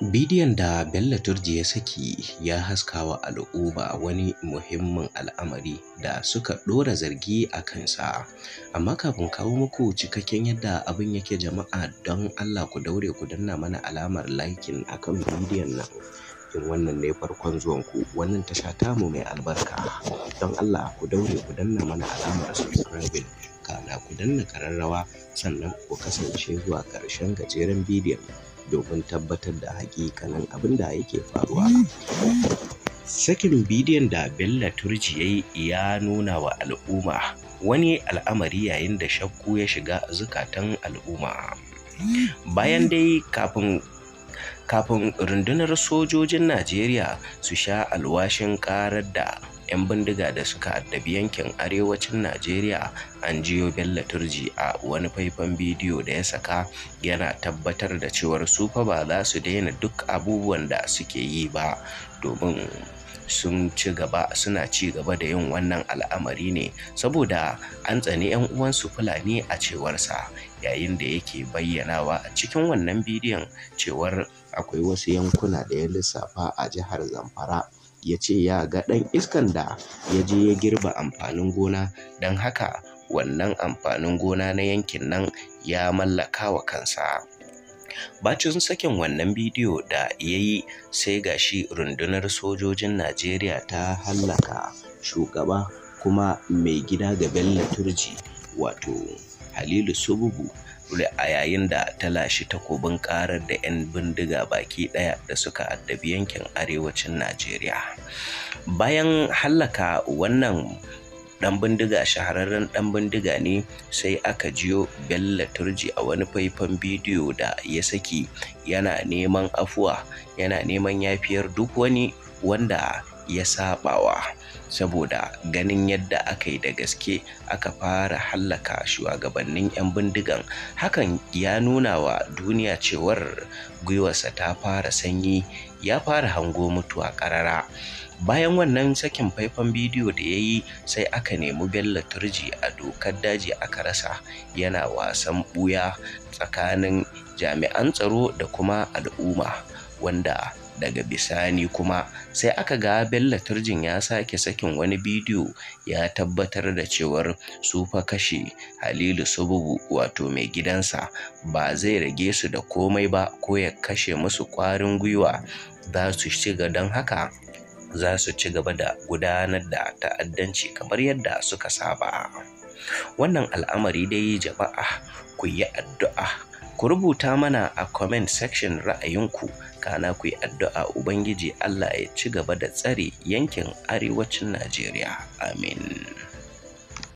Bidiyon da Bello Turji ya saki ya haskawa al'umma wani muhimmin al'amari da suka ɗora zargi a kansa. Amma kafin kawo muku cikakken yadda abin yake, jama'a, don Allah ku daure ku danna mana alamar liking akan bidiyon nan. In wannan ne farkon zuwanku wannan tasha tamu mai albarka, don Allah ku daure ku danna mana alamar subscribing, kana ku danna ƙararrawa, sannan ku kasance zuwa ƙarshen gajeren bidiyon domin tabbatar da haƙiƙanin abin da yake faruwa. Sakin bidiyon da Bello Turji ya yi ya nuna wa al'umma wani al'amari yayin da shakku ya shiga zukatan al'umma. Bayan dai kafin rundunar sojojin Najeriya su sha alwashin ƙarar da 'yan bindiga da suka addabi yankin arewacin Najeriya, an jiyo Bello Turji a wani faifan bidiyo da ya saka yana tabbatar da cewar su fa ba za su daina duk abubuwan da suke yi ba, domin sun ci gaba suna ci gaba da yin wannan al'amari ne saboda an tsani 'yan uwansu Fulani, a cewarsa, yayin da yake bayyanawa a cikin wannan bidiyon cewar akwai wasu yankuna da ya lissafa a jihar Zamfara, ya ce ya ga ɗan iskan da ya je ya girbe amfanin gona, don haka wannan amfanin gona na yankin nan ya mallaka wa kansa. Bacin sakin wannan bidiyo da ya yi, sai ga shi rundunar sojojin Najeriya ta hallaka shugaba kuma mai gida ga Bello Turji, wato Halilu Sububu, a yayin da ta lashe takobin ƙarar da 'yan bindiga baki ɗaya da suka addabi yankin arewacin Najeriya. Bayan hallaka wannan ɗan bindiga, shahararren ɗan bindiga ne, sai aka jiyo Bello Turji a wani faifan bidiyo da ya saki yana neman afuwa, yana neman yafiyar duk wani wanda ya saɓawa, saboda ganin yadda aka yi da gaske aka fara hallaka shugabannin 'yan bindigan. Hakan ya nuna wa duniya cewar gwiwarsa ta fara sanyi, ya fara hango mutuwa ƙarara. Bayan wannan sakin faifan bidiyo da ya yi, sai aka nemi Bello Turji a dokar daji aka rasa, yana wasan ɓuya tsakanin jami'an tsaro da kuma al'umma, wanda daga bisani kuma sai aka ga Bello Turjin ya sake sakin wani bidiyo ya tabbatar da cewar su fa kashe Halilu Sububu, wato mai gidansa, ba zai rage su da komai ba ko ya kashe musu ƙwarin gwiwa, za su shiga, don haka za su ci gaba da gudanar da ta'addanci kamar yadda suka saba. Wannan al'amari dai, jama'a, ku yi addu'a, ku rubuta mana a comment section ra'ayinku, kana ku yi addu'a Ubangiji Allah ya ci gaba da tsare yankin arewacin Najeriya. Amin.